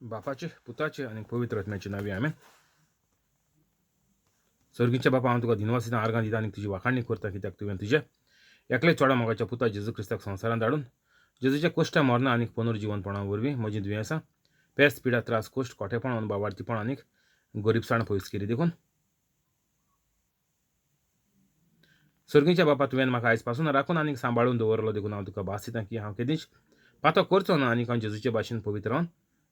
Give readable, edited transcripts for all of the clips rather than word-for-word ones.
बापाचे, पुताचे आनी पवित्र आत्म्याचे नांवी, आमेन. सर्गीच्या बापा, हांव तुका दिनवास दिता, आर्गां दिता आनी तुजी वाखाणणी करता, कित्याक तुवें तुज्या एकले चोडा मोगाच्या पुता जेजू क्रिस्ताक संवसारांत धाडून जेजूच्या कश्टा, मरणां आनी पुनर्जिवनपणा वरवीं म्हजीं दुयेंसां, पेस्त, पिडा, त्रास, कश्ट, कोटेपण, बावार्थीपण आनी गरीबसाण पयस केली देखून. सर्गीच्या बापा, तुवें म्हाका आयज पासून राखून आनी सांबाळून दवरलो देखून हांव तुका भास दिता की हांव केदींच पातो करचो ना आनी हांव जेजूचे भाशेन पवित्र रावन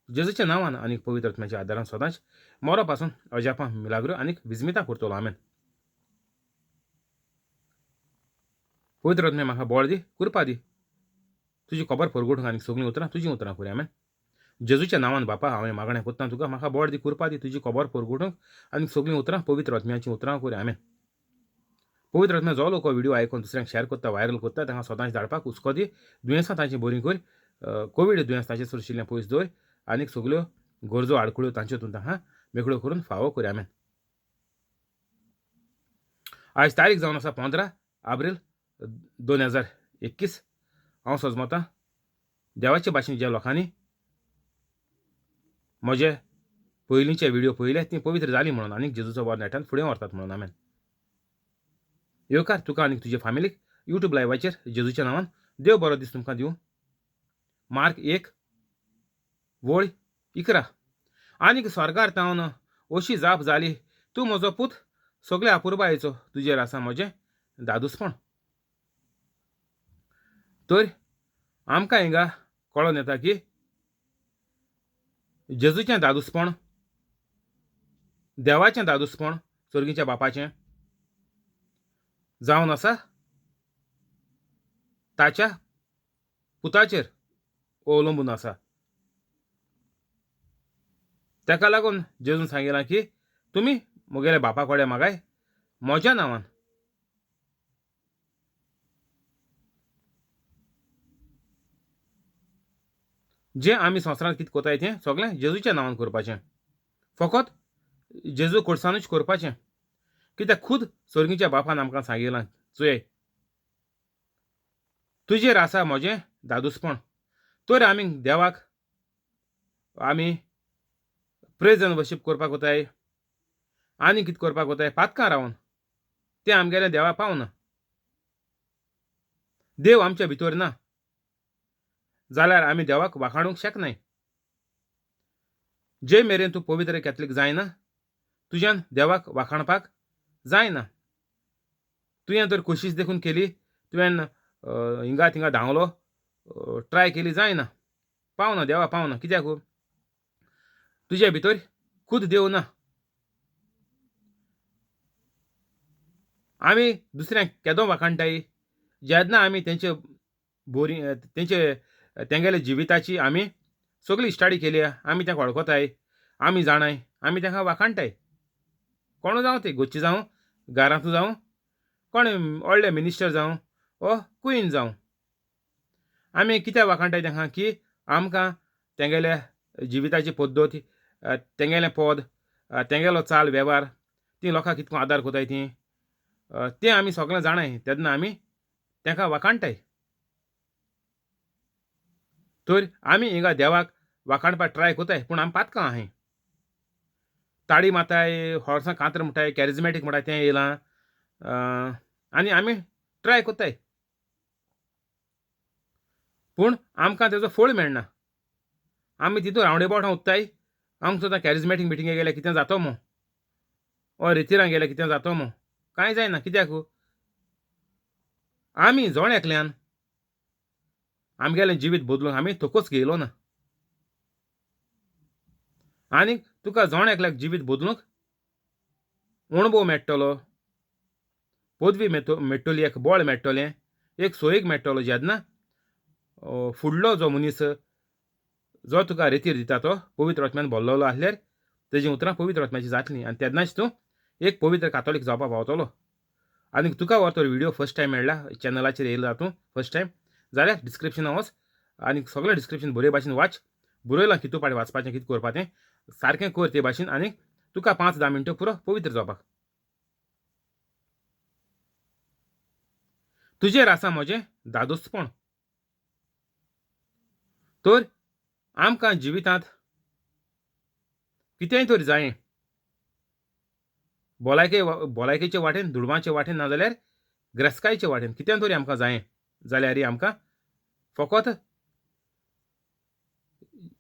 जेजूच्या नांवान आनी पवित्र आत्म्याच्या आदारान सदांच मरो पासून अजापां, मिलाग्रो आनी विजमितां करतलो. आमेन. पवित्र आत्म्या, म्हाका बळ दी, कृपा दी, तुजी खबर परगटूंक आनी सगळीं उतरां तुजीं उतरां करूं. आमेन. जेजूच्या नांवान बापा, हांवें मागणें करता तुका, म्हाका बळ दी, कृपा दी, तुजी खबर परगटूंक आनी सगळीं उतरां पवित्र आत्म्याचीं उतरां करूं. आमेन. पवित्र आत्म्या, जो लोक व्हिडिओ आयकून दुसऱ्यांक शेअर करता, व्हायरल करता, तांकां सदांच धाडपाक हुस्को दी, दुयेंसां तांची बरीं कर, कोवीड दुयेंस तांचे सरशिल्लें पयस दवर आनी सगल्यो गरजो आडखळ्यो तांच्यो तूं तांकां मेकळ्यो करून फावो कर. आमेन. आयज तारीख जावन आसा 15 एप्रील 2021. हांव सजमतां देवाचे भाशेन ज्या लोकांनी म्हजे पयलींचे व्हिडिओ पळयले ती पवित्र जाली म्हणून आनी जेजूचो वावर नेटान फुडें व्हरतात म्हणून. आमेन. येवकार तुका आनी तुजे फामिलीक युट्यूब लायवाचेर जेजूच्या नांवान. देव बरो दीस तुमकां दिवं. मार्क 1 वळ 11. आनीक स्वर्गार तावन अशी जाप जाली, तूं म्हजो पूत, सगळे अपुरबायेचो, तुजेर आसा म्हजें दादूसपण. तर आमकां हिंगा कळोन येता की जेजूचें दादूसपण, देवाचें दादूसपण, सर्गीच्या बापाचें जावन आसा ताच्या पुताचेर अवलंबून आसा. ताका लागून जेजून सांगिलां की तुमी म्हगेल्या बापा कडेन मागाय म्हज्या नांवान. जें आमी संवसारांत कितें करताय तें सगळें जेजूच्या नांवान करपाचें, फकत जेजू कडसानूच करपाचें, कित्याक खुद सर्गीच्या बापान आमकां सांगिलां, चोय तुजेर आसा म्हजें दादूसपण. तर आमी देवाक आमी प्रेज आनी वर्शीप करपाक वताय आनी कितें करपाक वताय पातकां रावन, तें आमगेलें देवा पावना. देव आमच्या भितर ना जाल्यार आमी देवाक वाखाणूंक शकनाय. जे मेरेन तूं पवित्र कॅथलीक जायना तुज्यान देवाक वाखाणपाक जायना. तुवें तर कोशिश देखून केली, तुवें हिंगा थिंगा धांवलो, ट्राय केली, जायना, पावना, देवा पावना. कित्याक तुजे भितर खुद देव ना. आमी दुसऱ्यांक केदो वाखाणटाय जेन्ना आमी तेंचे बोरी तेंचे तेंगेले जिविताची आमी सगळी स्टडी केली, आमी तांकां वळखताय, आमी जाणाय, आमी तांकां वाखाणटाय. कोण जावं ते, गोच्ची जावं, घरांतू जावं, कोण व्हडले मिनिस्टर जावं ओ क्वीन जावं, आमी कित्याक वाखाणटाय तांकां की आमकां तेंगेल्या जिविताची पद्दत, तेंगेलें पद, तेंगेलो चाल वेव्हार, ती लोकांक कितको आदार करताय ती, तें आमी सगळें जाणाय, तेन्ना आमी तांकां वाखाणटाय. तर आमी हिंगा देवाक वाखाणपाक ट्राय करताय, पूण आमी पातकां आहाय. ताळी मारताय, हॉर्सां कांत्र म्हणटाय, कॅरिजमॅटीक म्हणटाय तें येयलां आनी आमी ट्राय करताय, पूण आमकां तेजो फळ मेळना. आमी तितून रावंड एबावटां उत्ताय, आमकां सुद्दां कॅरिजमॅटीक मिटिंगे गेल्यार कितें जातो मो, ओ रेतिरां गेल्यार कितें जातो मो, कांय जायना. कित्याक आमी जण एकल्यान आमगेलें जिवीत बदलूंक आमी थोकोच घेयलो ना. आनी तुका जण एकल्याक जिवीत बदलूंक अणभव मेळटलो, पदवी मेळटली, एक बळ मेळटलें, एक सोयीक मेळटलो जेन्ना फुडलो जो मनीस जो तुका रेतीर दिता तो पवित्र आत्म्यान भरलेलो आसल्यार तेजी उतरां पवित्र आत्म्याची जातलीं आनी तेन्नाच तूं एक पवित्र कातोलीक जावपाक पावतलो. आनी तुका हो तर व्हिडिओ फर्स्ट टायम मेळ्ळा, चॅनलाचेर येयला तूं फर्स्ट टायम जाल्यार डिस्क्रिप्शनान वच आनी सगळें डिस्क्रिप्शन बरे भाशेन वाच, बरयलां कितू पाटी वाचपाचें, कितें करपाचें तें सारकें कर ते भाशेन आनी तुका 5-10 मिनटां पुरो पवित्र जावपाक. तुजेर आसा म्हजें दादोसपण. तर आमकां जिवितांत कितेंय तरी जायें, भलायके भलायकेचे वाटेन, दुडवांचे वाटेन, नाजाल्यार ग्रेस्कायचे वाटेन कितें तरी आमकां जायें जाल्यार आमकां फकत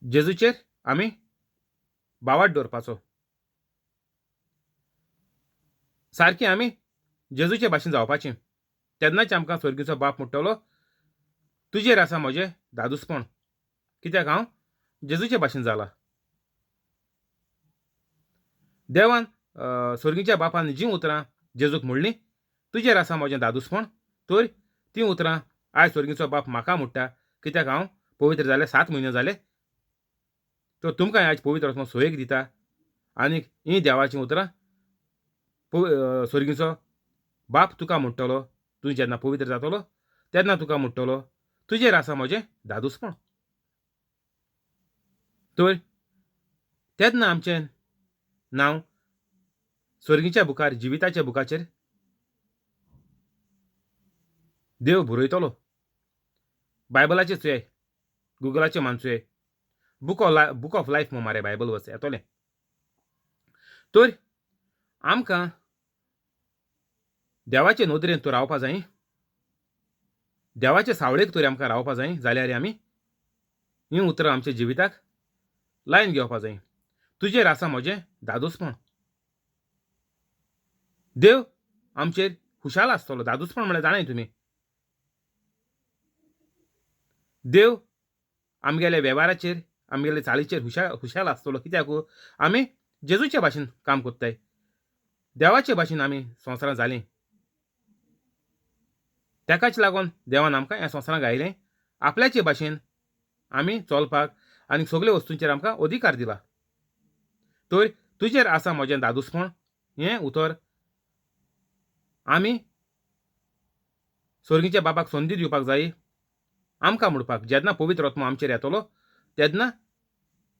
जेजूचेर आमी बावाट दवरपाचो. सारकें आमी जेजूचे भाशेन जावपाचें, तेन्नाच आमकां स्वर्गीचो बाप म्हणटलो तुजेर आसा म्हजें दादूसपण, कित्याक हांव जेजूचे भाशेन जाला. देवान स्वर्गीच्या बापान जीं उतरां जेजूक म्हणलीं तुजेर आसा म्हजें दादूसपण, तर तीं उतरां आयज स्वर्गीचो बाप म्हाका म्हणटा, कित्याक हांव पवित्र जाले 7 म्हयने जाले. तर तुमकां आयज पवित्र आत्मो सोयेक दिता आनी हीं देवाचीं उतरां स्वर्गीचो बाप तुका म्हणटलो, तूं जेन्ना पवित्र जातलो तेन्ना तुका म्हणटलो तुजेर आसा म्हजें दादूसपण. तर तेन्ना आमचें नांव स्वर्गीच्या बुकार, जिविताच्या बुकाचेर देव बरयतलो. बायबलाचेर चोय, गुगलाचेर मान चोय, बुक ऑफ लायफ म्हूण मारे बायबल वच येतलें. तर आमकां देवाचे नदरेन तर रावपा जाय, देवाचे सावळेक तर आमकां रावपा जाय, जाल्यार आमी हीं उतरां आमच्या जिविताक लायन घेवपा जाय. तुजेर आसा म्हजें दादूसपण. देव आमचेर खुशाल आसतलो. दादूसपण म्हळ्यार जाणाय तुमी, देव आमगेल्या वेव्हाराचेर, आमगेल्या चालीचेर खुशाल आसतलो, कित्याक आमी जेजूचे भाशेन काम करताय, देवाचे भाशेन आमी संवसारांत जालीं. ताकाच लागून देवान आमकां ह्या संवसारांत गायलें आपल्याचे भाशेन आमी चलपाक आनी सगळे वस्तूंचेर आमकां अधिकार दिला. तर तुजेर आसा म्हजें दादूसपण हें उतर आमी स्वर्गीच्या बापाक संदी दिवपाक जाय आमकां म्हणपाक. जेन्ना पवित्र आत्मो आमचेर येतलो तेन्ना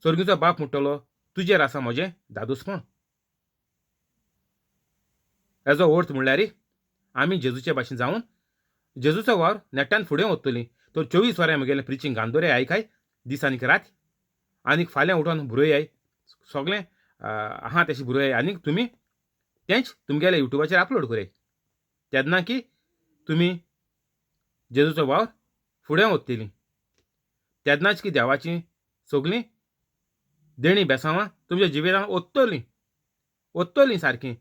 स्वर्गीचो बाप म्हणटलो तुजेर आसा म्हजें दादूसपण. हेजो अर्थ म्हणल्यार आमी जेजूचे भाशेन जावन जेजूचो वावर नेटान फुडें वतलीं. तर 24 वरां म्हगेलें प्रिचींग गांदोरे आयकाय दीस आनीक रात, आनीक फाल्यां उठोन बरयाय सगळें आहा तशें बरयाय आनीक तुमी तेंच तुमगेल्या युट्यूबाचेर अपलोड कराय, तेन्ना की तुमी जेजूचो वावर फुडें वतलीं. तेन्नाच की देवाचीं सगळीं देणीं बेसांवां तुमच्या जिवितांत ओत्तलीं, ओत्तलीं सारकीं.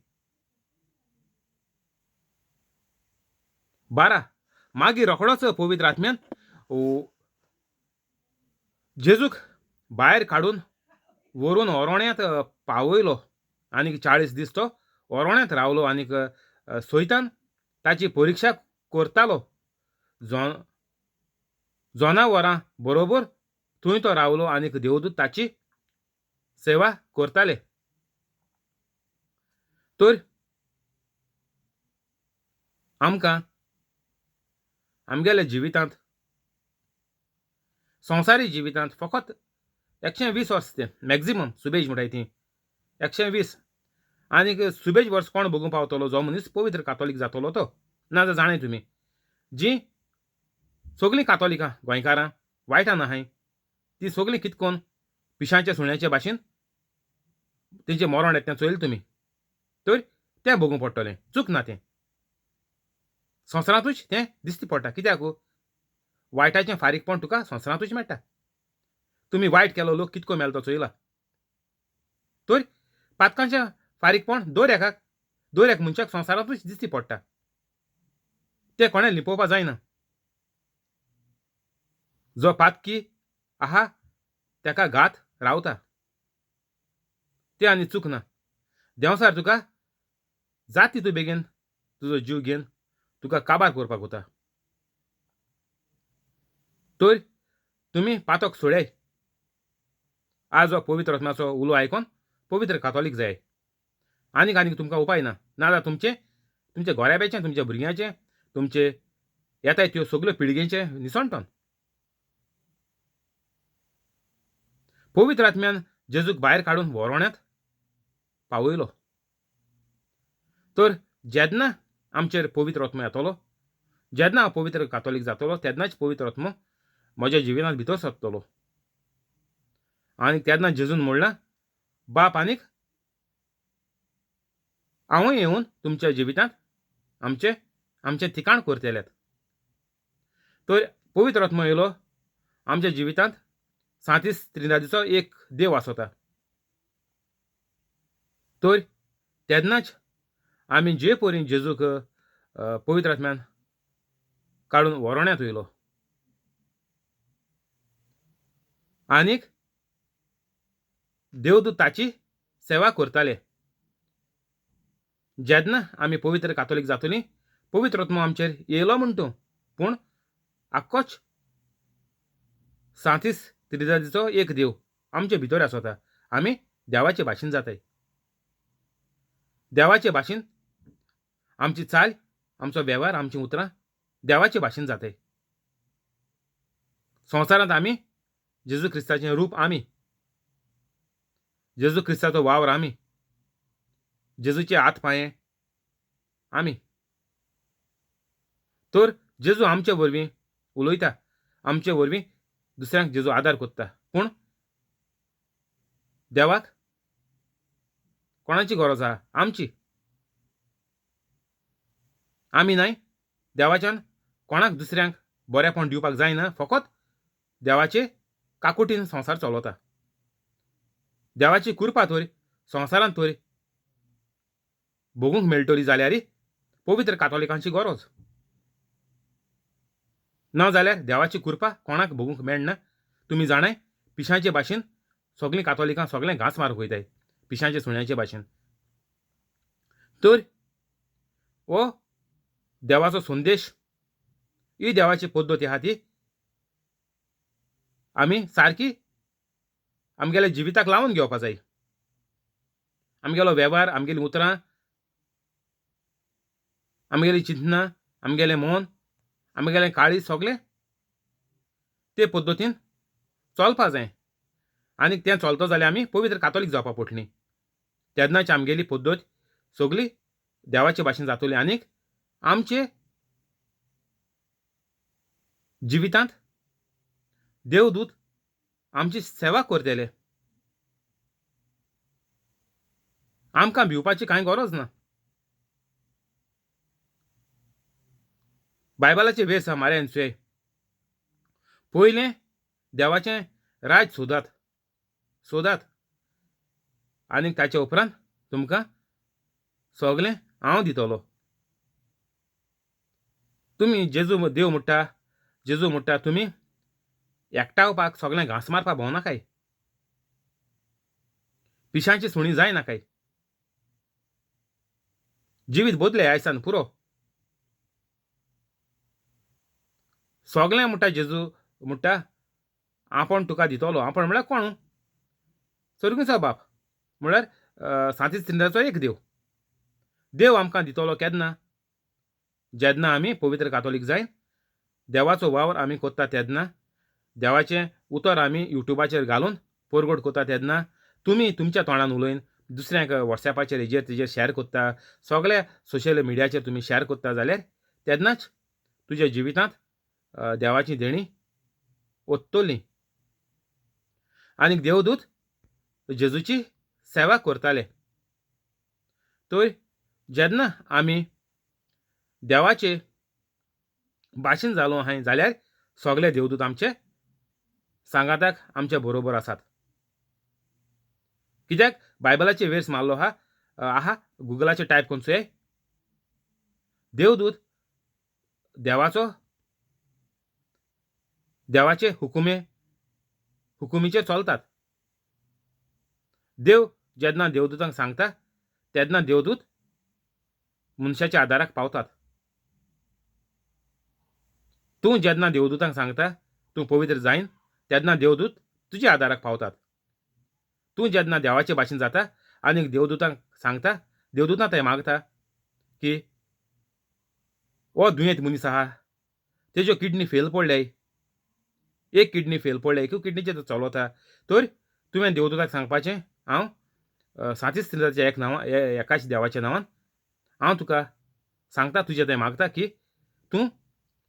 12 मागीर रोखडोच पवित्र आत्म्यान जेजूक भायर काडून व्हरून ओरोण्यांत पावयलो आनीक 40 दीस तो ओरोण्यांत रावलो आनीक सैतान ताची परिक्षा करतालो. जनावरां बरोबर थंय तो रावलो आनीक देवदूत ताची सेवा करताले. तर आमकां आमगेल्या जिवितांत, संवसारी जिवितांत फकत 120 वर्स तें मॅक्झिमम सुबेज म्हणटाय ती 120. आनीक सुबेज वर्स कोण भोगूंक पावतलो? जो मनीस पवित्र कातोलीक जातलो तो. ना जाल्यार जाणाय तुमी जीं सगळीं कातोलिकां गोंयकारां वायटां नाहाय ती सगळीं कित कोन पिशांच्या सुण्याच्या भाशेन तेंचें मरण येता तें चोयलें तुमी, तर तें भोगूंक पडटलें. चूक ना, तें संवसारांतूच तें दिसती पडटा. कित्याक वायटाचें फारीकपण तुका संवसारांतूच मेळटा. तुमी वायट केलो लोक कितको मेलो तो चोयला. तर पातकांचें फारीकपण दर एकाक, दर एक मनशाक संवसारांतूच दिसती पडटा. तें कोणें लिपोवपा जायना. जो पातकी आहा तेका घात रावता, तें आनी चूक ना. देंवसार तुका जाती तूं बेगीन तुजो जीव घेवन तुका काबार करपाक वता. तर तुमी पातक सोडाय. आज हो पवित्र आत्म्याचो उलो आयकोन पवित्र कातोलीक जाय. आनीक आनीक तुमकां उपाय ना. नाजाल्यार तुमचें, तुमच्या गोऱ्याब्याचें, तुमच्या भुरग्यांचें, तुमचे येताय त्यो सगल्यो पिळगेचें निसणटन. पवित्र आत्म्यान जेजूक भायर काडून व्हरोण्यांत पावयलो. तर जेन्ना आमचेर पवित्र आत्मो येतलो, जेन्ना हांव पवित्र कातोलीक जातलो, तेन्नाच पवित्र आत्मो म्हज्या जिवितांत भितर सरतलो. आनी तेन्ना जेजून म्हणलां बाप आनीक हांवूय येवन तुमच्या जिवितांत आमचें आमचें ठिकाण करतलेत. तर पवित्र आत्मो येयलो आमच्या जिवितांत सांतीस त्रिंदादीचो एक देव आसता. तर तेन्नाच आमी जे परी जेजूक पवित्र आत्म्यान काडून व्हरोण्यात वयलो आनीक देवदूत ताची सेवा करताले. जेन्ना आमी पवित्र कातोलीक जातली पवित्र आत्मो आमचेर येयलो म्हण तूं, पूण आक्कोच सांतीस त्रिदादीचो एक देव आमचे भितर आसता. आमी देवाचे भाशेन जाताय. देवाचे भाशेन आमची चाल, आमचो वेव्हार, आमचीं उतरां देवाचे भाशेन जाताय. संवसारांत आमी जेजू क्रिस्ताचें रूप, आमी जेजू क्रिस्ताचो वावर, आमी जेजूचे हात पांये आमी. तर जेजू आमचे वरवीं उलयता, आमचे वरवीं दुसऱ्यांक जेजू आदार कोत्ता. पूण देवाक कोणाची गरज आहा? आमची. आमी न्हय देवाच्यान कोणाक दुसऱ्यांक बरेपण दिवपाक जायना, फकत देवाचे काकुटीन संवसार चलता. देवाची कृपा तर संवसारांत तर भोगूंक मेळटली जाल्यार पवित्र कातोलिकांची गरज. ना जाल्यार देवाची कृपा कोणाक भोगूंक मेळना. तुमी जाणाय पिशांचे भाशेन सगळीं कातोलिकां सगळें घांस मारूंक वयताय पिशांचे सुण्याचे भाशेन. तर हो देवाचो संदेश, ही देवाची पद्दत आहा ती आमी सारकी आमगेल्या जिविताक लावन घेवपा जाय. आमगेलो वेव्हार, आमगेलीं उतरां, आमगेलीं चिंतनां, आमगेलें मन, आमगेलें काळीज सगळें ते पद्दतीन चलपा जाय. आनी तें चलता जाल्यार आमी पवित्र कातोलीक जावपा पडटलीं. तेन्नाच आमगेली पद्दत सगळी देवाचे भाशेन जातली आनीक आमचे जिवितांत देवदूत आमची सेवा करतले. आमकां भिवपाची कांय गरज ना. बायबलाचे वेस आहा मार्यान सुय. पयलें देवाचें राज सोदात सोदात आनी ताचे उपरांत तुमकां सगळें हांव दितलो. तुमी जेजू देव म्हणटा, जेजू म्हणटा तुमी एकठावपाक सगळें घांस मारपाक भोंवनाकाय, पिशांची सुणी जायनाकाय. जिवीत बदले आयसान पुरो. सगळें म्हणटा जेजू म्हणटा आपूण तुका दितलो. आपूण म्हळ्यार कोण? सर्गीचो बाप म्हळ्यार सांतीस त्रिंदाचो एक देव. देव आमकां दितलो केन्ना? जेन्ना आमी पवित्र कातोलीक जाय, देवाचो वावर आमी कोत्ता तेन्ना, देवाचें उतर आमी युट्यूबाचेर घालून परगट कोत्ता तेन्ना, तुमी तुमच्या तोंडान उलयन दुसऱ्यांक वॉट्सॅपाचेर हेजेर तेजेर शेअर कोत्ता, सगळ्या सोशल मिडियाचेर तुमी शेअर कोत्ता जाल्यार तेन्नाच तुज्या जिवितांत देवाची देणी ओत्तली. आनी देवदूत जेजूची सेवा करताले. तर जेन्ना आमी देवाचे भाशेन जालो आहाय जाल्यार सगळे देवदूत आमचे सांगाताक आमचे बरोबर आसात. कित्याक बायबलाचे वेर्स मारलो आहा आहा गुगलाचेर टायप करून चोय, देवदूत देवाचो देवाचे हुकुमे हुकुमीचेर चलतात. देव जेन्ना देवदूतांक सांगता तेन्ना देवदूत मनशाच्या आदाराक पावतात. तूं जेन्ना देवदूतांक सांगता तूं पवित्र जायन तेन्ना देवदूत तुज्या आदाराक पावतात. तूं जेन्ना देवाचे भाशेन जाता आनी देवदूतांक सांगता, देवदूतां थंय मागता की हो दुयेंत मनीस आहा, तेज्यो किडनी फेल पडल्याय, एक किडनी फेल पडल्या, एकूय किडनीचेर तो चलता, तर तुवें देवदूताक सांगपाचें हांव सांतीस त्रिंदाच्या एक नांवा एकाच देवाच्या नांवान हांव तुका सांगता, तुजें थंय मागता की तूं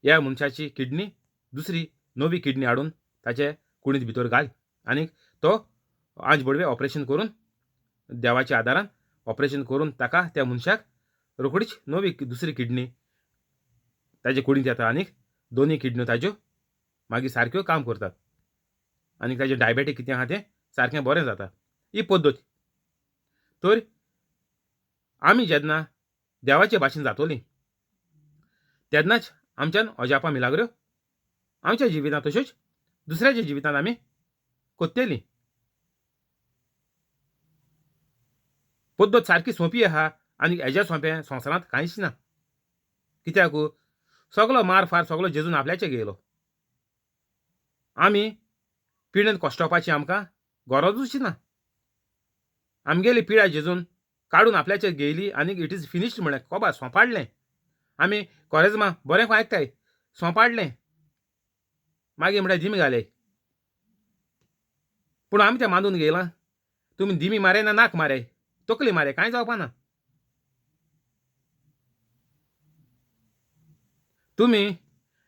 ह्या मनशाची किडनी दुसरी नवी किडनी हाडून ताचे कुडींत भितर घाल आनी तो आज बडवे ऑपरेशन करून देवाच्या आदारान ऑपरेशन करून ताका त्या मनशाक रोखडीच नवी दुसरी किडनी ताजे कुडींत येता आनीक दोनूय किडन्यो ताज्यो मागीर सारक्यो काम करतात आनी ताजें डायबेटीक कितें आहा तें सारकें बरें जाता. ही पद्दत. तर आमी जेन्ना देवाचे भाशेन जातोली तेन्नाच आमच्यान अजापां मिलाग्रो आमच्या जिवितांत तश्योच दुसऱ्याच्या जिवितांत आमी कोत्तेली. पद्दत सारकी सोंपी आहा आनी हेज्या सोंपें संवसारांत कांयच ना. कित्याक सगलो मार फार सगलो जेजून आपल्याचे घेयलो. आमी पिडेन कश्टोवपाची आमकां गरजूच ना. आमगेली पिडा जेजून काडून आपल्याचेर घेयली आनी it is finished म्हळें, कोबा सोंपाडलें. आमी कोरेज्मा बरें खंय आयकताय, सोंपाडलें, मागीर म्हळ्यार दिमी घाले. पूण आमी तें मानून घेयलां. तुमी दिमी मारे ना नाक मारे तकली मारे कांय जावपा ना. तुमी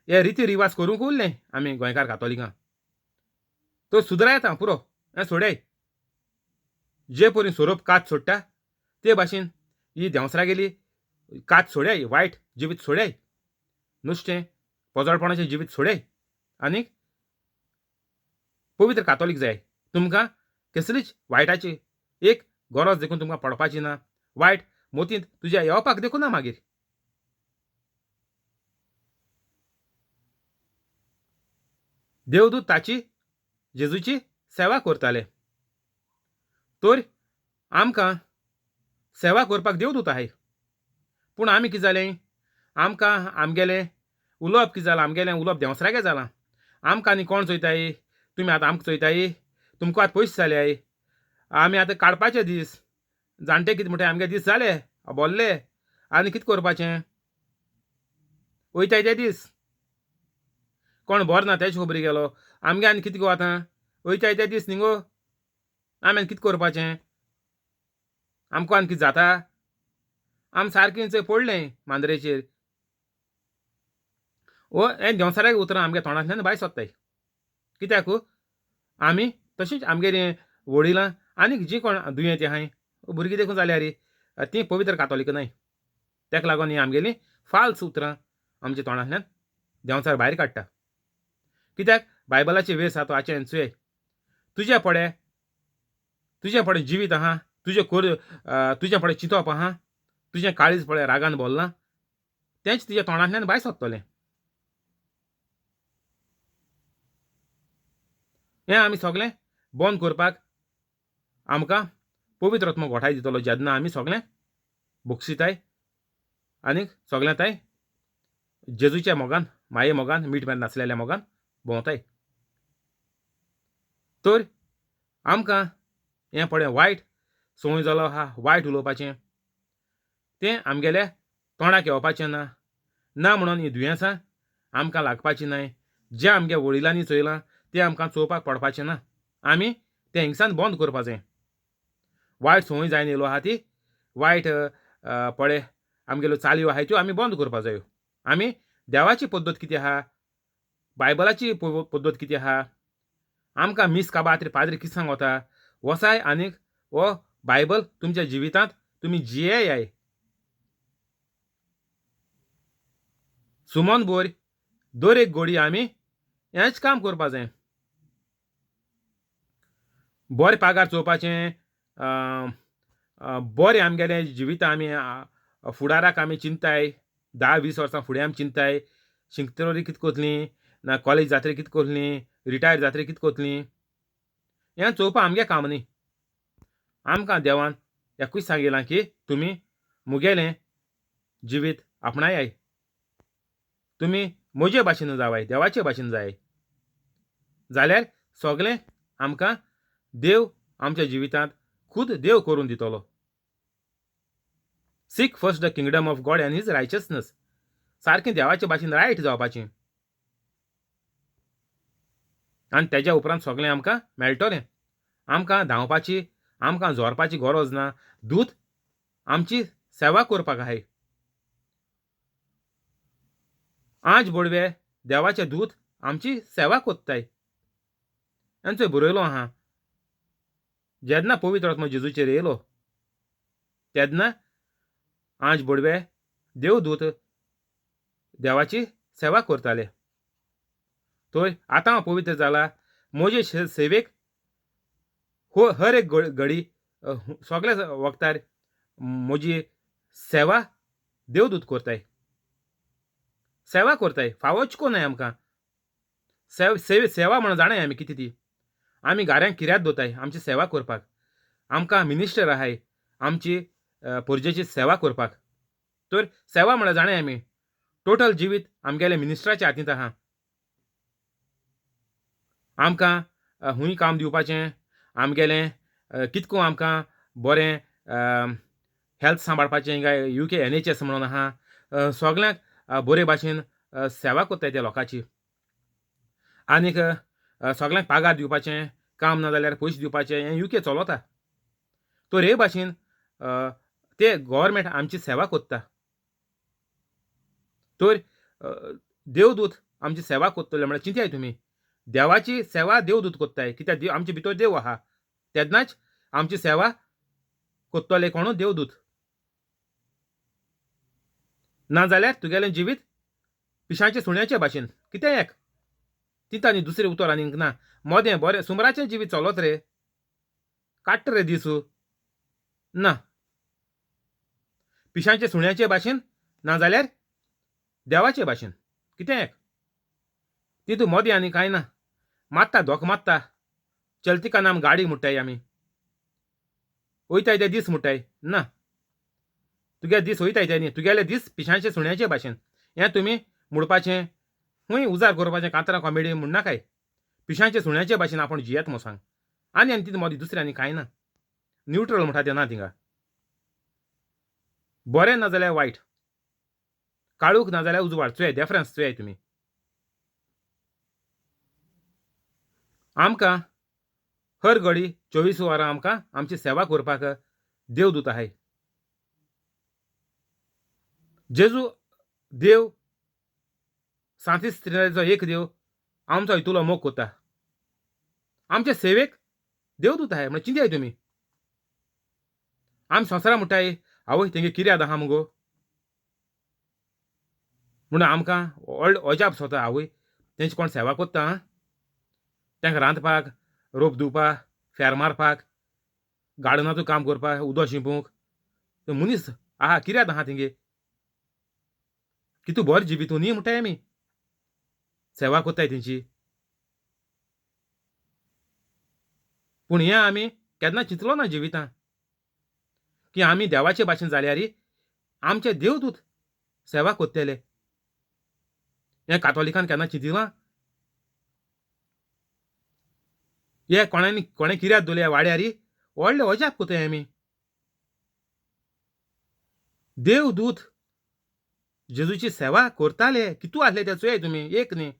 हे रिती रिवाज करूंक उरलें आमी गोंयकार कातोलिकां. तो सुदरायता पुरो हें सोडय. जे परी सोरोप कात सोडटा ते भाशेन ही देंवसरागेली कात सोडय, वायट जिवीत सोडय, नुस्तें पोजडपणाचें जिवीत सोडय आनी पवित्र कातोलीक जाय. तुमकां कसलीच वायटाची एक गरज देखून तुमकां पडपाची ना. वायट मोतींत तुज्या येवपाक देखून ना मागीर. देवदूत ताची जेजूची सेवा करताले. तर आमकां सेवा करपाक देवदूत आहाय. पूण आमी कितें जालें, आमकां आमगेलें उलोवप कितें जालां, आमगेलें उलोवप देंवसरागें जालां. आमकां आनी कोण चोयताय, तुमी आतां आमकां चोयताय, तुमकां आतां पयशे जाल्याय, आमी आतां काडपाचे दीस, जाणटे कितें म्हणटाय आमगे दीस जाले बोल्ले, आनी कितें करपाचें, वयताय ते दीस. कोण बरो ना तेजे खबरी गेलो, आमगे आनी कितें गो आतां वयताय ते दीस न्ही गो, आमी आनी कितें करपाचें, आमकां आनी कितें जाता. आमी सारकें चोय पडलें मांद्रेचेर. ओ हें देंवचाराक उतरां आमगे तोंडांतल्यान भायर सोदताय. कित्याक आमी तशींच आमगेलीं वडिलां आनीक जीं कोण दुयेंती आहाय भुरगीं देखून जाल्यार तीं पवित्र कातोलीक न्हय. ताका लागून हीं आमगेलीं फाल्स उतरां आमच्या तोंडांतल्यान देंवचार भायर काडटा. कित्याक बायबलाचे वेस आहा तो आचें चोय, तुजे पडे तुजें पडे जिवीत आहा, तुजें कोर तुजें पडे चिंतप आहा, तुजें काळीज पळय रागान बोल्लां, तेंच तुज्या तोंडांतल्यान भायर सोदतलें. हें आमी सगळें बंद करपाक आमकां पवित्र आत्मो घोटाय दितलो जेन्ना आमी सगळें बक्षिताय आनी सगळें ताय जेजूच्या मोगान, माये मोगान, मीठ मेर नासलेल्या मोगान भोंवताय. तर आमकां हें पळय वायट संवय जालो आहा वायट उलोवपाचें, तें आमगेल्या तोंडाक येवपाचें ना. ना म्हणून हीं दुयेंसां आमकां लागपाचीं न्हय. जें आमगे वडिलांनी चोयलां तें आमकां चोवपाक पडपाचें ना. आमी तें हिंगसान बंद करपा जाय. वायट संवय जायन येयलो आहा ती वायट पळय आमगेल्यो चालयो आहाय त्यो आमी बंद करपा जायो. आमी देवाची पद्दत कितें आहा, बायबलाची पद्दत कितें आहा, आमकां मीस काबार पाद्री कितें सांगता वसाय आनीक हो बायबल तुमच्या जिवितांत तुमी जियेयाय. सुमन बोर दर एक गोडी आमी हेंच काम करपा जाय. बरें पागार चोवपाचें, बरें आमगेलें जिवितां आमी फुडाराक आमी चिंताय, 10-20 वर्सां फुडें आमी चिंताय, शिंकतरी कितें करतलीं ना कॉलेज जात्रे कितें करतलीं, रिटायर जात्रे कितें करतलीं, हें चोवपा आमगे काम न्ही. आमकां देवान एकूच सांगिलां की तुमी मुगेलें जिवीत आपणायाय, तुमी म्हजे भाशेन जावाय, देवाचे भाशेन जाय, जाल्यार सगळें आमकां देव आमच्या जिवितांत खूद देव करून दितलो. Seek first the kingdom of God and his righteousness. सारकें देवाचे भाशेन रायट जावपाचें आनी तेज्या उपरांत सगळें आमकां मेळटलें. आमकां धांवपाची, आमकां जोरपाची गरज ना. दूत आमची सेवा करपाक आहाय. आज बोडवे देवाचे दूत आमची सेवा कोत्ताय. आनी थंय बरयलो आहा, जेन्ना पवित्र आत्मो जेजूचेर येयलो तेन्ना आंज बोडवे देवदूत देवाची सेवा करताले. तर आतां हांव पवित्र जाला, म्हजे सेवेक हो हर एक घडी सगळ्या वखतार म्हजी सेवा देवदूत करताय, सेवा करताय. फावोच कोनाय आमकां सेवा म्हणून जाणाय आमी कितें ती. आमी गाऱ्यांक किऱ्यात दवरताय आमची सेवा करपाक. आमकां मिनिस्टर आहाय आमची पोरजेची सेवा करपाक. तर सेवा म्हळ्यार जाणाय आमी टोटल जिवीत आमगेले मिनिस्टराच्या हातींत आहा. आमकां हुंय काम दिवपाचें, आमगेलें कितको आमकां बरें हेल्थ सांबाळपाचें हिंगा UK NHS म्हणून आहा, सगळ्यांक बरे भाशेन सेवा करताय त्या लोकांची. आनीक सगळ्यांक पागार दिवपाचें, काम ना जाल्यार पयशे दिवपाचें, हें UK चलता. तर हे भाशेन ते गव्हर्मेंट आमची सेवा करता. तर देवदूत आमची सेवा करतले म्हळ्यार चिंताय तुमी, देवाची सेवा देवदूत करताय, कित्याक आमचे भितर देव आहा, तेन्नाच आमची सेवा करतले कोणू देवदूत. ना जाल्यार तुगेलें जिवीत पिशांचे सुण्याचे भाशेन कितें एक तिता न्ही, दुसरें उतर आनीक ना. मोदें बरें सुमराचें जिवीत चलत रे, काडटा रे दिसू ना, पिशांचे सुण्याचे भाशेन ना जाल्यार देवाचे भाशेन कितें एक तितू मोदें आनी कांय ना. मारता धोक मारता, चलती का नाम गाडी म्हणटाय आमी, वयताय ते दीस म्हणटाय ना, तुगे दीस वयताय ते न्ही, तुगेले दीस पिशांचे सुण्याचे भाशेन. हें तुमी म्हणपाचें खूंय उजार करपाचें कांतरां कॉमेडी म्हणनाकाय. पिशांचे सुण्याचे भाशेन आपूण जियेत म्हूण सांग. आनी आनी तितू मोदें दुसरें आनी कांय ना. न्यूट्रल म्हणटा तें ना थिंगा, बरें ना जाल्यार वायट, काळूख ना जाल्यार उजवाड, चोयाय डिफरन्स चोयाय तुमी. आमकां हर घडी 24 वरां आमकां आमची सेवा करपाक देवदूत आहाय. जेजू देव सांतीस त्रिनाचो एक देव आमचो हितूलो मोग करता, आमचे सेवेक देवदूत आहाय म्हळ्यार चिंताय तुमी. आमी संवसारा म्हणटाय आवय तेंगे किर्याद आहा मुगो म्हणून आमकां व्हड अजाप सोता, आवय तेंची कोण सेवा करता, तांकां रांदपाक, रोप धुवपाक, फेर मारपाक, गार्डनांतूय काम करपाक, उदक शिंपूंक मनीस आहा किर्याद आहा तेंगे, कितू बरें जिवीत न्ही म्हणटाय आमी, सेवा करताय तेंची. पूण हें आमी केन्ना चिंतलो ना जिवितां की आमी देवाचे भाशेन जाल्यार आमचे देवदूत सेवा करतले. हें कातोलिकान केन्ना चिंतिलां? हे कोणानी कोणें किर्याद दवरल्या वाड्यार व्हडलें अजाप करताय आमी. देवदूत जेजूची सेवा करताले, कितू आसले ते चोयाय तुमी, एक न्ही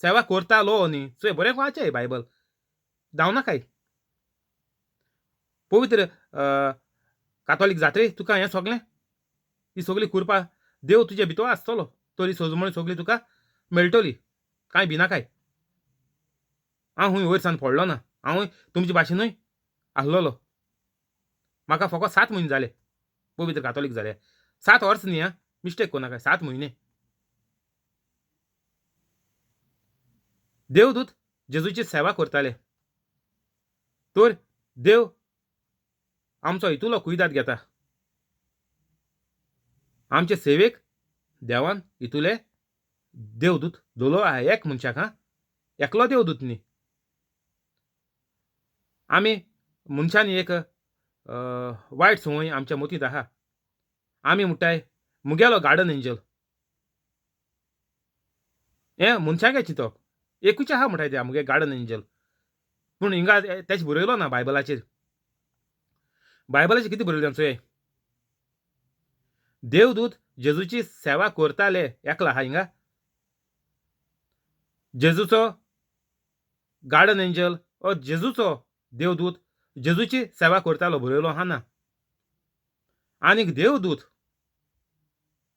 सेवा करतालो न्ही, चोय बरें वाचय बायबल धांवनाकाय. पवित्र कातोलीक जात्रे तुका हें सगळें ही सगळी कृपा देव तुजे भितर आसतलो, तरी सजमणी सगळी तुका मेळटली, कांय भिनाकाय. हांव खूंय वयर सान पडलो ना, हांवूय तुमचे भाशेनूय आसलेलो. म्हाका फकत 7 म्हयने जाले पवित्र कातोलीक जाले, 7 वर्स न्ही आं, मिस्टेक करनाका, 7 म्हयने. देवदूत जेजूची सेवा करताले, तर देव आमचो हितूलो कुयदाद घेता. आमचे सेवेक देवान हितूले देवदूत दवरलो आहा, एक मनशाक आं, एकलो देवदूत न्ही. आमी मनशांनी एक वायट संवय आमच्या मतींत आहा, आमी म्हणटाय मुगेलो गार्डन एंजल, हें मनशांगे चिंतप एकूच आहा म्हणटाय ते मुगे गार्डन एंजल, पूण हिंगा तेच बरयलो ना बायबलाचेर. बायबलाचेर कितें बरयलें चोय, देवदूत जेजूची सेवा करताले एकला आहा हिंगा, जेजूचो गार्डन एंजल ओ जेजूचो देवदूत जेजूची सेवा करतालो बरयलो आहा ना. आनीक देवदूत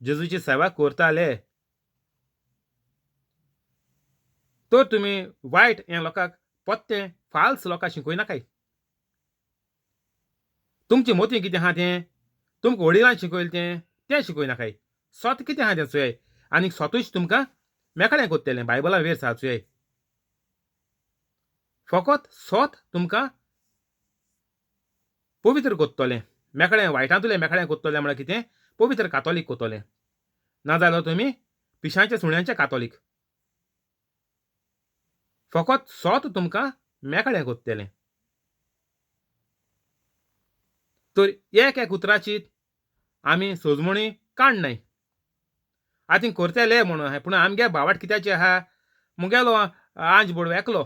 जेजूची सेवा करताले. तर तुमी वायट हें लोकांक पोत्तें फाल्स लोकांक शिकयनाकाय. तुमची मोती कितें आहा तें तुमकां वडिलान शिकयलें तें तें शिकयनाकाय. सोत कितें आहा तें चोयाय आनी सोतूच तुमकां मेकळें कोत्तेलें. बायबला वेर आसा चोयाय. फकत सोत तुमकां पवित्र कोत्तोलें, मेकळें वायटांतुलें मेकळें कोत्तोलें म्हळ्यार कितें? पवित्र कातोलीक कोत्तोलें. नाजाल्यार तुमी पिशांचे सुण्यांचे कातोलीक. फकत सोत तुमकां मेकळें कोत्तेलें. तर एक एक उतराची आमी सोजमणी काडनाय. आतां करतले म्हणून आहाय, पूण आमगे भावाट कित्याचे आहा? मुगेलो आंज बोडव एकलो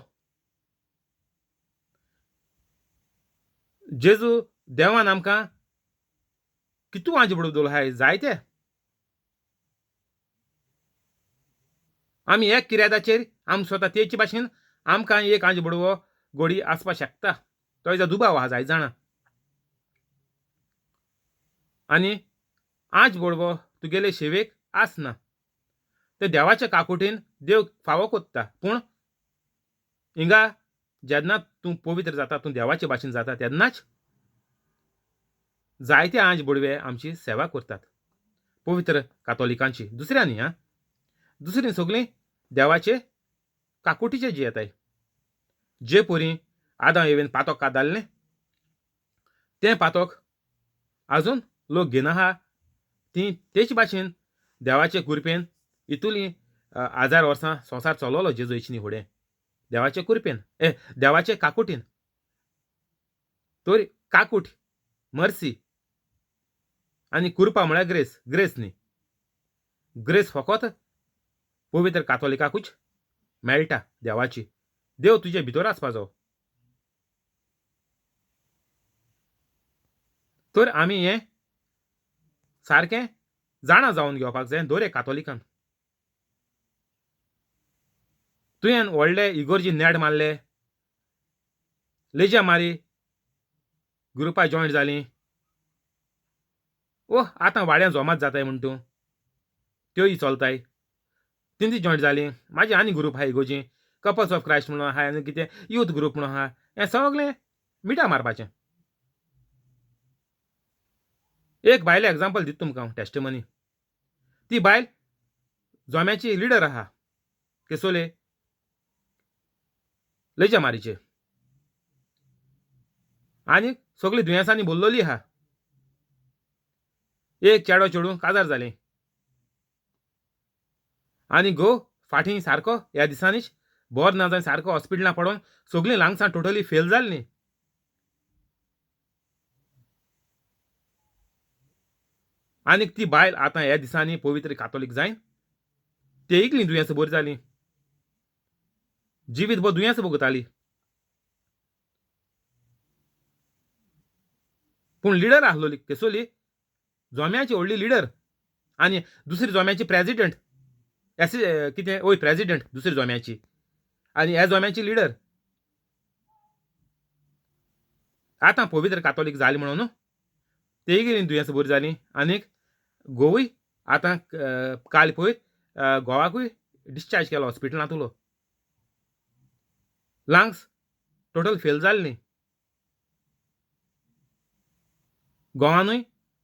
जेजू देवान आमकां कितू आंज बोडव दवरलो आहाय जायते. आमी एक किर्यादाचेर आम स्वता तेचे भाशेन आमकां एक आंज बोडवो गोडी आसपाक शकता. तो हेजो दुबाव आहा जायत जाणां. आनी आंज बोडवो तुगेले शेवेक आसना, ते देवाच्या काकुटीन देव फावो कोत्ता. पूण हिंगा जेन्ना तूं पवित्र जाता, तूं देवाचे भाशेन जाता, तेन्नाच जायते आंज बोडवे आमची सेवा करतात पवित्र कातोलिकांची. दुसऱ्या न्ही आं, दुसरीं सगळीं देवाचे काकुटीचे जियेताय. जे परी आदां येवन पातोक कादाल्लें तें पातोक आजून लोक घेना आहा. ती तेच भाशेन देवाचे कुरपेन इतुली हजार वर्सां संवसार चलोलो जेजू न्ही फुडें देवाचे कुरपेन, ए देवाचे काकुटीन. तर काकूट मर्सी आनी कुरपा म्हळ्यार ग्रेस. ग्रेस न्ही, ग्रेस फकत पवित्र कातोलिकाकूच मेळटा देवाची. देव तुजे भितर आसपा जावो. तर आमी हें सारकें जाणा जावन घेवपाक जाय दर एक कातोलिकान. तुवें व्हडले इगोर्जी नेट मारले, लेज्या मारी ग्रुपा जॉयंट जालीं, ओह आतां वाड्यां जोमात जाताय म्हण तूं त्योय चलताय, तिंती जॉयंट जालीं. म्हाजी आनी ग्रुप आहा इगोर्जी, कपल्स ऑफ क्रायस्ट म्हणून आहा आनी कितें यूथ ग्रुप म्हणून आहा. हें सगळें मिठा मारपाचें. एक बायले एग्जाम्पल दिता तुमकां हांव, टेस्टिमनी. ती बायल जोम्याची लिडर आहा केसोले लेज्या मारीचे, आनी सगळीं दुयेंसांनी बोल्लोली आहा. एक चेडो चेडूं काजार जालें आनी घोव फाटीं सारको ह्या दिसांनीच बोर ना जावन सारको हॉस्पिटलां पडोन सगळीं लंग्सां टोटली फेल जाल्लीं. आनीक ती बायल आतां ह्या दिसांनी पवित्र कातोलीक जायन ते इकलीं दुयेंसां बरी जालीं. जिवीत भर दुयेंस भोगताली, पूण लिडर आसलोली केसोली जोम्याची व्हडली लिडर आनी दुसरी जोम्याची प्रेजिडंट एस कितें वय प्रेजिडंट दुसरी जोम्याची आनी ह्या जोम्याची लिडर. आतां पवित्र कातोलीक जाली म्हणून तेय गेली दुयेंस बरी जालीं. आनीक घोवूय आतां काल पयर घोवाकूय डिस्चार्ज केलो हॉस्पिटलांतलो. लंग्स टोटल फेल जाल्लीं. गोवानूय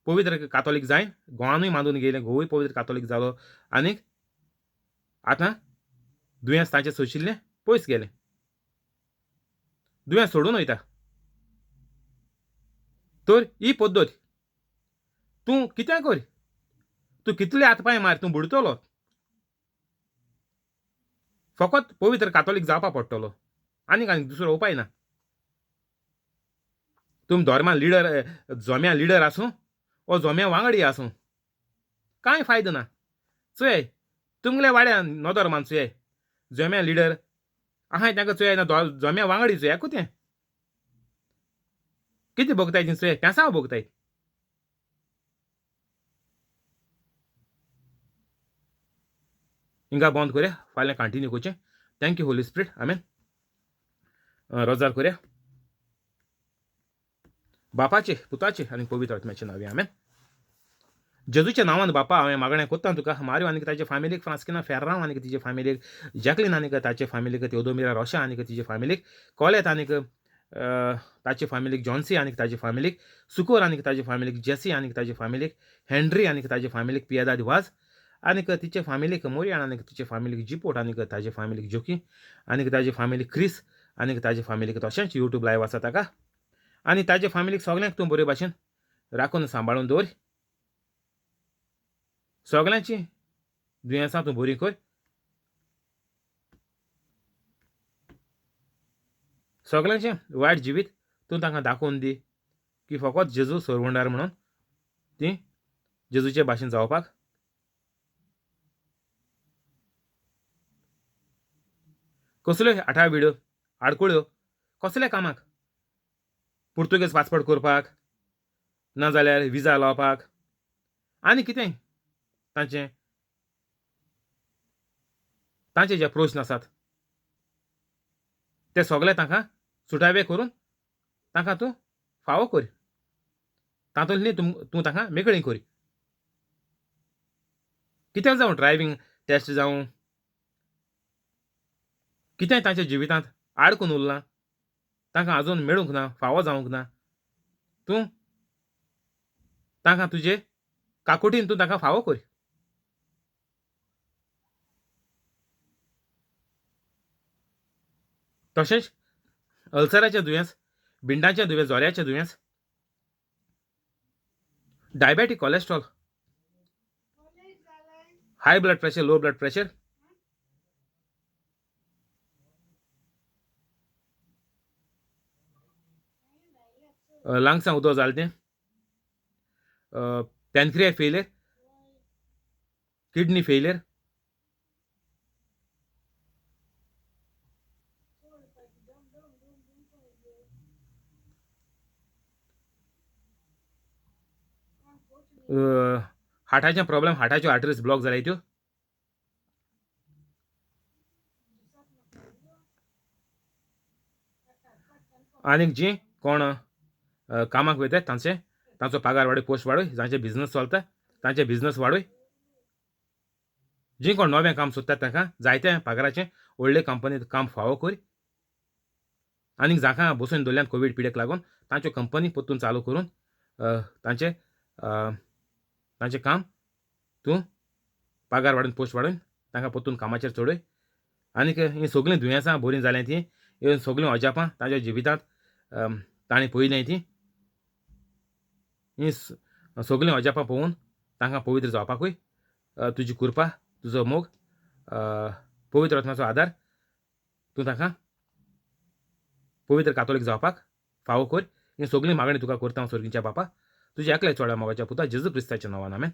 पवित्र कातोलीक जायन गोवानूय मांदून गेलें, घोवूय पवित्र कातोलीक जालो आनीक आतां दुयेंस तांचें सोंशिल्लें पयस गेलें. दुयेंस सोडून वयता. तर ही पद्दत तूं कितें कर, तूं कितले हात पांय मार, तूं बुडटलो. फकत पवित्र कातोलीक जावपा पडटलो, आनीक आनीक दुसरो उपाय ना. तुमी धर्मान लिडर जोम्या लिडर आसूं वो जोम्या वांगडी आसूं, कांय फायदो ना. चोय तुमगेल्या वाड्यान नदर मान चोय जोम्या लिडर आहाय तांकां चोय ना, जोम्या वांगडी चोय तें कितें भोगताय ती चोय, पेसांव भोगताय. हिंगा बंद करया, फाल्यां कंटिन्यू करचें. Thank you Holy Spirit, आमेन. रोजार करया. बापाचे पुताचे आनी पवित्र आत्म्याचे नांवे आमेन. जेजूच्या नांवान बापा हांवें मागणें कोत्ता तुका, मारियो आनी ताचे फामिलीक, फ्रांस्किना फेर्रांव आनी तिचे फामिलीक, जॅकलीन आनी ताचे फामिलीक, तेवदोमिरा रोशा आनी तिचे फामिलीक, कॉलेत आनी ताचे फामिलीक जॉन्सी आनीक ताजे फामिलीक, सुकोर आनीक ताजे फामिलीक, जेसी आनीक ताजे फामिलीक, हेनरी आनीक ताजे फामिलीक, पियेदाद वाज आनीक तिचे फामिलीक, मोरियान आनीक तिचे फामिलीक, जिपोट आनीक ताजे फामिलीक, जोकी आनीक ताजे फामिलीक, क्रिस आनीक ताजे फामिलीक, तशेंच यूट्यूब लायव आसा ताका आनी ताजे फामिलीक सगल्यांक तूं बरे भाशेन राखून सांबाळून दवर. सगल्यांची दुयेंसां तूं बरी कर. सगल्यांचें वायट जिवीत तूं तांकां दाखोवन दी की फकत जेजू सरवंडार म्हणून ती जेजूचे भाशेन जावपाक. कसल्यो आठा विड्यो आडकुळ्यो कसल्या कामाक, पुर्तुगेज पासपोर्ट करपाक, नाजाल्यार विजा लावपाक आनी कितें तांचे तांचे जे प्रस्न आसात ते सगळे तांकां सुटावे करून तांकां तूं फावो कर, तातूंतली तूं तांकां मेकळी कर. कितें जावं ड्रायव्हींग टेस्ट जावं कितें तांच्या जिवितांत आडकून उरलां तांकां आजून मेळूंक ना, फावो जावंक ना, तूं तांकां तुजे काकुटीन तूं तांकां फावो कर. तशेंच अल्सराचें दुयेंस, बिंडाचें दुयेंस, जोऱ्याचें दुयेंस, diabetic, cholesterol, high blood pressure, low blood pressure, लंग्सां उदक जालें तें, पॅनक्रिया फेलियर, किडनी फेलियर, हार्टाचें प्रॉब्लम, हार्टाच्यो आर्टरीज ब्लॉक जाल्याय त्यो, आनीक जी कोण कामाक वयतात तांचे तांचो पगार वाडय, पोस्ट वाडय, जांचे बिजनस चलता तांचे बिजनस वाडय, जी कोण नवें काम सोदतात तांकां जायते पगाराचें व्हडले कंपनीत काम फावो कर. आनीक जांकां बसून दवरल्यान कोवीड पिडेक लागून तांच्यो कंपनी परतून चालू करून तांचे तांचें काम तूं पगार वाडून पोस्ट वाडून तांकां परतून कामाचेर चडय. आनीक हीं सगळीं दुयेंसां बरीं जाल्यां तीं हीं सगळीं अजापां तांच्या जिवितांत ताणें पळयलीं तीं हीं सगळीं अजापां पळोवन तांकां पवित्र जावपाकूय तुजी कृपा, तुजो मोग, पवित्र आत्म्याचो आदार तूं तांकां पवित्र कातोलीक जावपाक फावो कर. हीं सगळीं मागणी तुका करता हांव सर्गीच्या बापा, तुज्या एकल्या चोड्या मोगाच्या पुता जेजू क्रिस्ताच्या नांवान, आमेन.